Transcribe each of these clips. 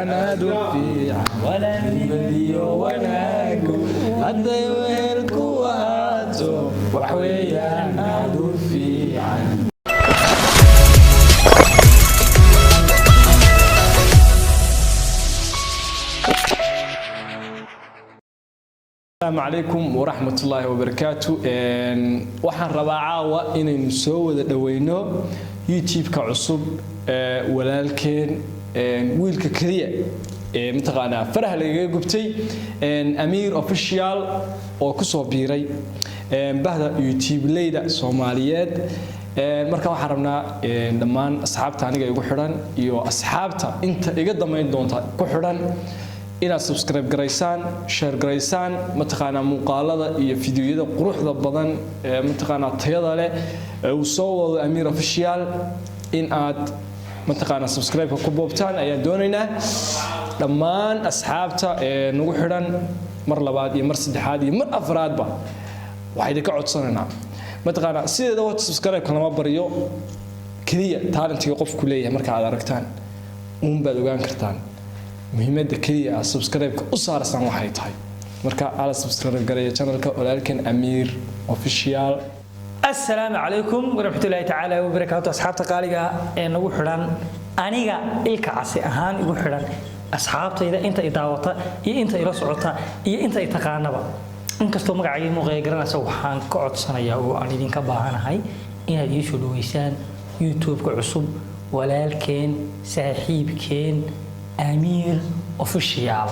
Aad u fiican walaalnimadiyo wanaagu hadday wehel ku ahaato, wax weeyaan aad u fiican. Asalaamu calaykum waraxmatullaahi wabarakaatu. Waxaan rabaa caawa inaynu soo wada dhoweyno YouTube-ka cusub ee walaalkeen, wiilka keliya ee mataqaanaa faraha lagaga gubtay, Amiir Official, oo kusoo biiray bahda YouTube-leyda Soomaaliyeed. Marka waxaan rabnaa dhammaan asxaabta aniga igu xidhan iyo asxaabta inta iga damayn doonta ku xidhan inaad subscribe garaysaan, share garaysaan, mataqaanaa muuqaalada iyo fiidiyoyada quruxda badan ee mataqaanaa tayada leh ee uu soo wado Amiir Official, in aad mataqaanaa subscribe-ka ku boobtaan ayaan doonaynaa. Dhammaan asxaabta ee nagu xidhan, mar labaad iyo mar saddexaad iyo mar afraadba waxaa idinka codsanaynaa, mataqaanaa sideeda horta subscribe-ka lama baryo, keliya talentiga qofku leeyahay marka aad aragtaan uun baad ogaan kartaan muhiimadda keliya aad subscribe-ka u saarsan waxay tahay. Marka ala subscribe gareeya channelka walaalkan Amiir Official. Asalaamu calaykum waraxmatullaahi tacaala wabarakaatu. Asxaabta qaaliga ee nagu xidhan, aniga Ilka Casi ahaan igu xidhan, asxaabtayda inta i daawata iyo inta ila socota iyo inta i taqaanaba, inkastoo magacayga muuqaya garanaysa, waxaan ka codsanayaa oo aan idinka baahanahay inaad ii soo dhaweysaan YouTube-ka cusub walaalkeen, saaxiibkeen Amiir Official.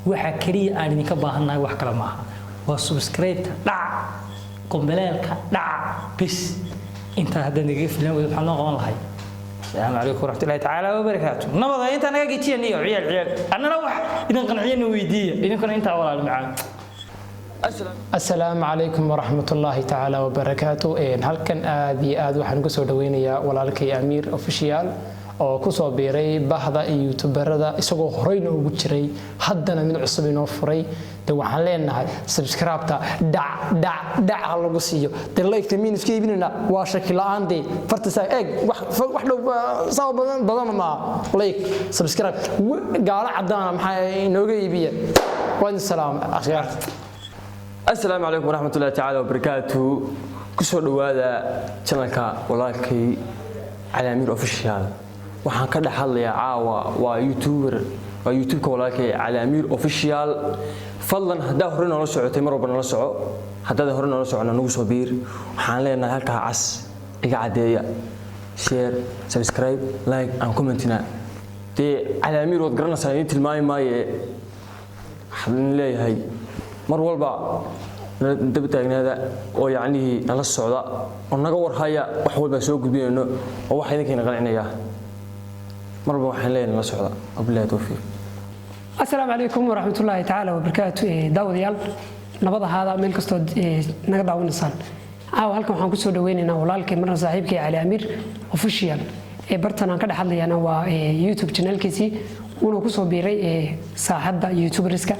Waxa keliya aan idinka baahannahay wax kale maaha, waa subscribe-ta dhac, qombaleelka dhac, bis. Intaa haddaan igaga filan weydo, waxaan noo qaban lahay. Asalaamu calaykum waraxmatullahi tacaala wabarakaatu. Nabada intaa naga gejiyan iyo ciyaal ciyaal, annana wax idin qanciyana weydiiya, idinkuna intaa walaal macaan. Asalaamu calaykum waraxmatullaahi tacaala wabarakaatu. Halkan aad iyo aad waxaan kusoo dhaweynayaa walaalkay Amiir Official oo kusoo biiray bahda iyo youtuberada, isagoo horeyna ugu jiray, haddana mid cusub inoo furay. De waxaan leenahay subscribe-ta dhac dhac dhac ha lagu siiyo, de like-ta miin iska iibinayna waa shaki la-aan. Dee farta saa eeg, wax wax dhow saa badan badan maaha. Like, subscribe, gaalo cadaana maxaa inooga iibiya. Waa idin salaam, akhyaarta. Asalaamu calaykum waraxmatullahi tacaala wabarakaatu. Kusoo dhowaada channelka walaalkay Cali Amiir Official. Waxaan ka dhex hadlayaa caawa waa youtuber, waa YouTube-ka walaalkay Cali Amiir Official. Fadlan haddaa hore noola socotay, mar walba noola soco. Haddaad hore noola socona, nagu soo biir. Waxaan leenahay halkaa cas iga caddeeya, share, subscribe, like and commentina. Dee Cali Amiir waad garanaysaa, idiin tilmaami maaye. Waxaan idin leeyahay mar walba nala daba taagnaada oo yacnihii nala socda oo naga warhaya wax walbaan soo gudbinayno oo waxa idinkayna qancinaya. Mar walba waxaan leeyahay nala socda. Wabillahi towfiiq. Asalaamu calaykum waraxmatullaahi tacaala wabarakaatu. Daawadayaal, nabad ahaada meel kastood naga daawanaysaan. Caawa halkan waxaan kusoo dhaweynaynaa walaalkay, marna saaxiibkay, Cali Amiir Official. Ee bartan aan ka dhex hadlayana waa YouTube channelkiisii, wuuna kusoo biiray saaxadda youtuberska.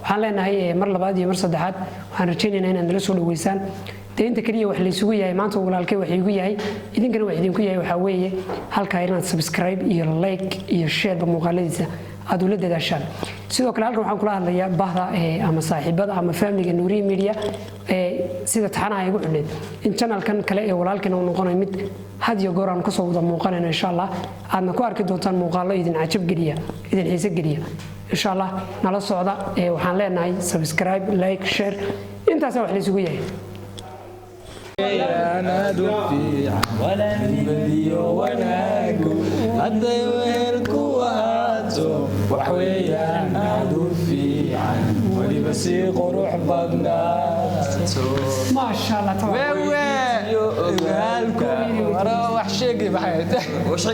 Waxaan leenahay mar labaad iyo mar saddexaad, waxaan rajaynaynaa inaad nala soo dhaweysaan. Dee inta keliya wax laysugu yahay maanta, walaalkay wax iigu yahay, idinkana wax idinku yahay, waxaa weeye halkaa inaad subscribe iyo like iyo shareba muuqaaladiisa aad ula dadaashaan. Sidoo kale halkan waxaan kula hadlayaa bahda ama saaxiibada ama familiga Nuuriya Media sida taxanaha igu xidhneyd, in channelkan kale ee walaalkan uu noqonayo mid had iyo goor aan kasoo wada muuqanayno, insha Allah aadna ku arki doontaan muuqaallo idin cajab geliya, idin xiise geliya, insha Allah. Nala socda. Waxaan leenahay subscribe, like, share, intaasaa wax laysugu yahay. Aad u fiican walaalnimadiyo wanaagu hadday wehel ku ahaato, wax weeyaan aad u fiican, weliba si qurux badnaato. Maasha Allah, tabaaraka. Wewe ogaalka wax sheegay maxay? Wax.